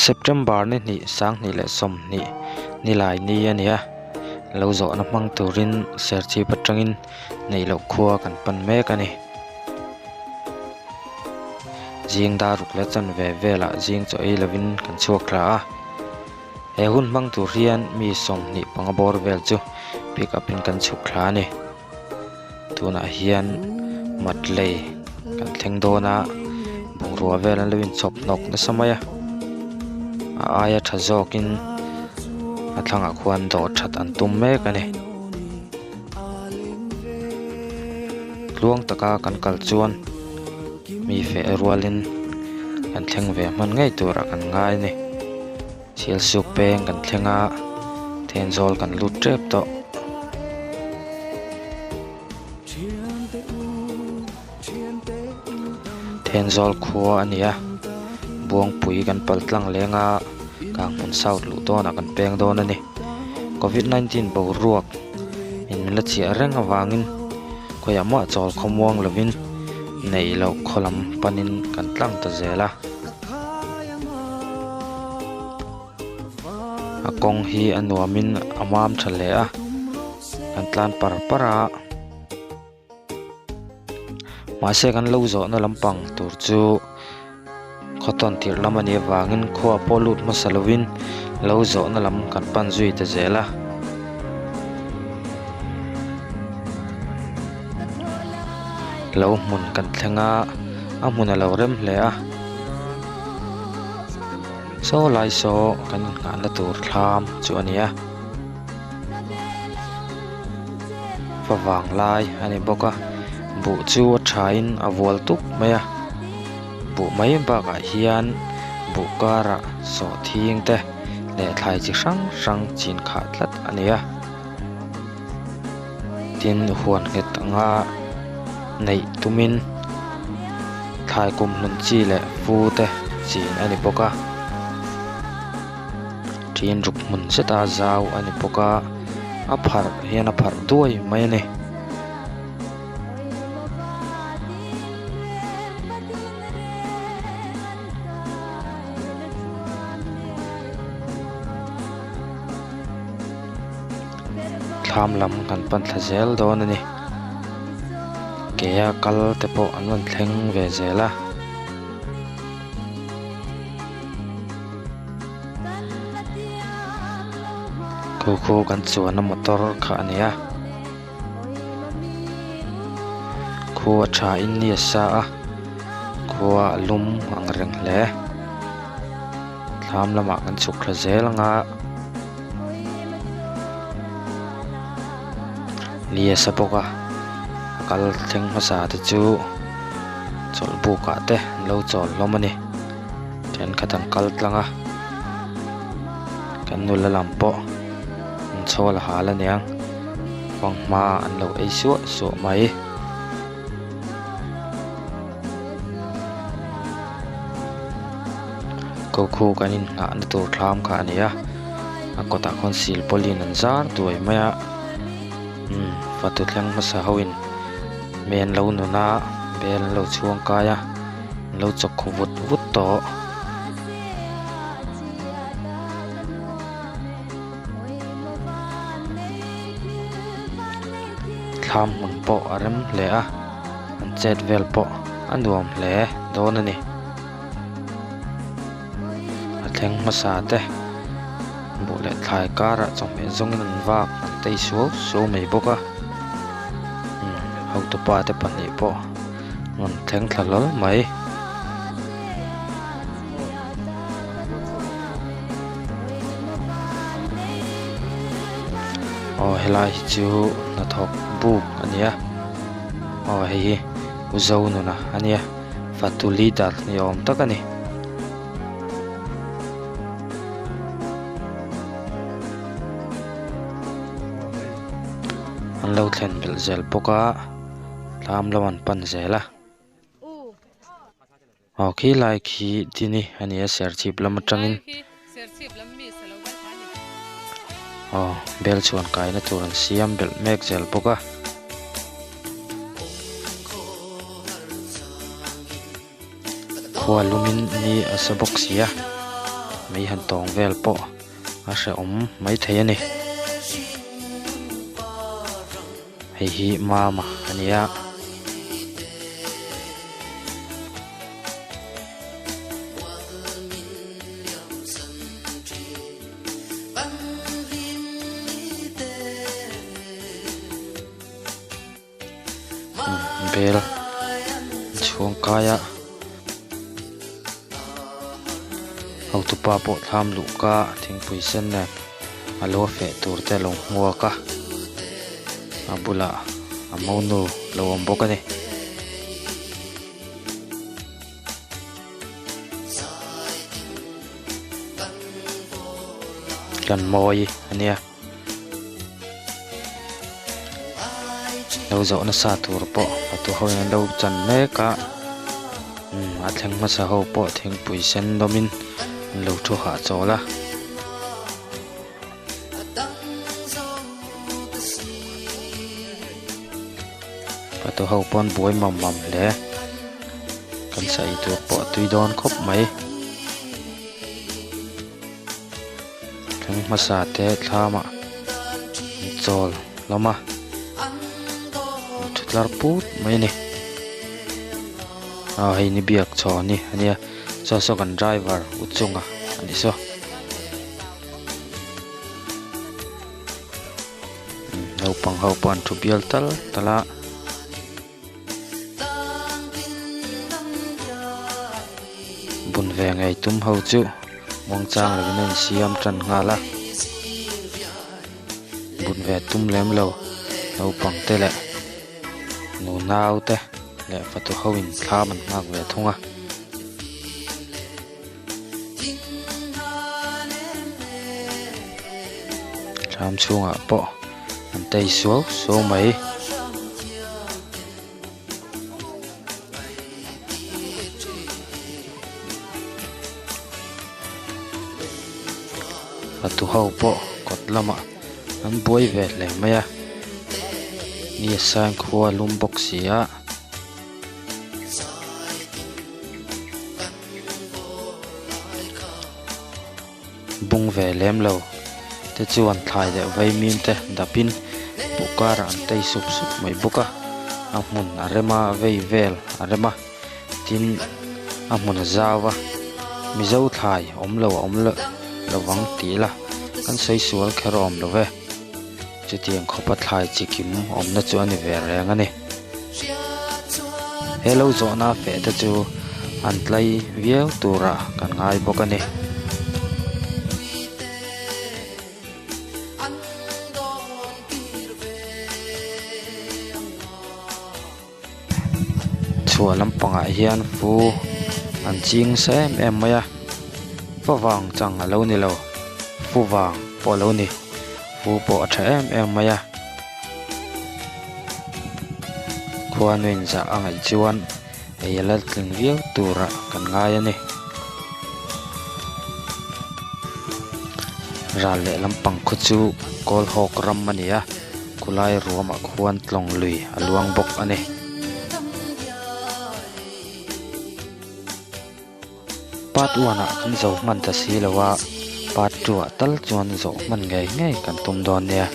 September ni hnih sanghnih leh sawmhnih nilai ni a ni a, lo zawhna hmang turin Serchhip atangin neih loh khua kan pan mek a ni. Zing dar ruk leh chanve velah zing chaw ei lovin kan chhuak thla a. He hun hmang tur hian mi 25 bawr vel chu pick up in kan chhuk thla a ni. Tunah hian Matlei kan thleng dawn a, bungrua vel an lo inchhawp hnawk nasa mai a, a aia tha zawkin a thlangah khuan dawh that an tum mek a ni. Tluang taka kan kal chuan mi feh rualin kan thleng ve hman ngei turah kan ngai a ni. Sialsuk peng kan thleng a, Thenzawl kan lut tep tawh. Thenzawl khua a ni a, Buangpui kan pal tlang leng a, Kanghmun South luh dawnah kan peng dawn a ni. Covid 19 boruak in min la chiah reng avangin khawiah mah chawl khawmuang lovin neih loh khaw lam panin kan tlang ta zel a. A kawng hi a nuamin a mam tha hle a kan tlan par par a mahse kan lo zawhna lampang tur chu khaw tawn tirh lam a nih avangin khua pawh lut hmasa lovin lo zawhna lam kan pan zui ta zel a. Lo hmun kan thleng a a hmun a lo rem hle a. Saw lai saw kan innghahna tur thlam chu a ni a favang lai a ni bawk a buh chu a thain a vual tuk mai a buh mai bakah hian buh karah sawhthing te leh thlai chi hrang hrang chin khah tlat a ni a tin huan nghet anga neih tumin thlai kum hlun chi leh fu te chin a ni bawk a ṭin ruk hmun zeta zau a ni bawk a a pharh hian a pharh duai mai a ni. Thlam lam kan pan thla zel dawn a ni ke a kal te pawh an rawn thleng ve zel a. Khu khu kan chuanna motor kha a ni a khu a tha in ni a sa a khua a lum ang reng hle thlam lamah kan chhuk thla zel ang a. Ni a sa bawk a a kal thleng hmasa te chu chawlh buk ah te an lo chawl hlawm a ni thenkhat an kal tlang a kan nula lam pawh an chhawl a hal aniang fanghma an lo ei suah suah mai. Ko khu kan innghah na tur thlam kha a ni a a kawtah khawn silpawlin an zar duai mai a umm fatu thleng hmasa ho in mi an lo nun a bel an lo chhuang kai a an lo chawk khu vut vut tawh. Thlam hmun pawh a rem hle a an chet vel pawh a nuam hle dawn a ni. A thleng hmasa te buh leh thlai karah chawhmeh zawngin an vak an tei suau suau mai bawk a umm hotupa te pahnih pawh rawn thleng thla hlawl mai. Aw helai hi chu hnathawk buk a ni a aw hei hi u Zonuna a nia fatu leader ni awm tak a ni. An lo thlen belh zel bawk a thlam lam an pan zel a. Aw khi lai khi dini a ni a serchhip lam atangin aw bel chhuan kaina tur an siam belh mek zel bawk a. Khua lumin ni a sa bawk si a. Mei han tawng vel pawh a hrehawm maithei a ni. Hei hi Mama a ni a. Bel chhung kaia hotupa pawh thlam luhka thingpui sen nen a lo feh tur te a lo hmuak a a bulah a monu lo awm bawk a ni. Kan mawi a nia. Lo zawh nasa tur pawh fatu ho in an lo chan mek a umm a thleng hmasa ho pawh thingpui sen dawmin an lo thu hahchawl a. Fatu ho pawh an buai mam mam hle kan sa ei tur pawh a tui dawn khawp mai. Thleng hmasa te thlamah an chawl hlawm a an thu tlar put mai a ni aw hei ni biak chhaw ni a nia saw saw kan driver u chunga a nih saw naupang ho pawh an thu bial tal tal a. Bun ve ngei tum ho chu muangchang lovin a insiam tan nghal a bun ve tum lem lo naupang te leh nunau te leh fatu ho in thlam an nghak ve thung a. Thlam chhungah pawh an tei suau suau mai. Fatu ho pawh kawt lamah an buai ve hle mai a ni a sang khua a lum bawk si a. Bung ve lem lo te chuan thlai leh vaimim te dapin buh karah an tei sup sup mai bawk a a hmun a rem a vei vel a rem a tin a hmun a zau a mizo thlai awm lo a awm lovang tih ila kan sawi sual kher a awm lo ve chutiang khawpa thlai chi kim awmna chu a ni ve reng a ni. He lo zawhna feh te chu an tlai viau turah kan ngai bawk a ni. Chhuah lampangah hian fu an ching nasa em em mai a favang chang a lo ni lo fu vang pawh a lo ni fu pawh a tha em em mai a. Khuanu inzah a ngaih chuan ei a la tling viau turah kan ngai a ni. Ral leh lampang khaw chu kawl hawk ram a ni a, khulai ruamah khuan tlawng lui a luang bawk a ni. Part one ah kan zo hman ta si lo a, part two ah tal chuan zawh hman ngei ngei kan tum dawn nia.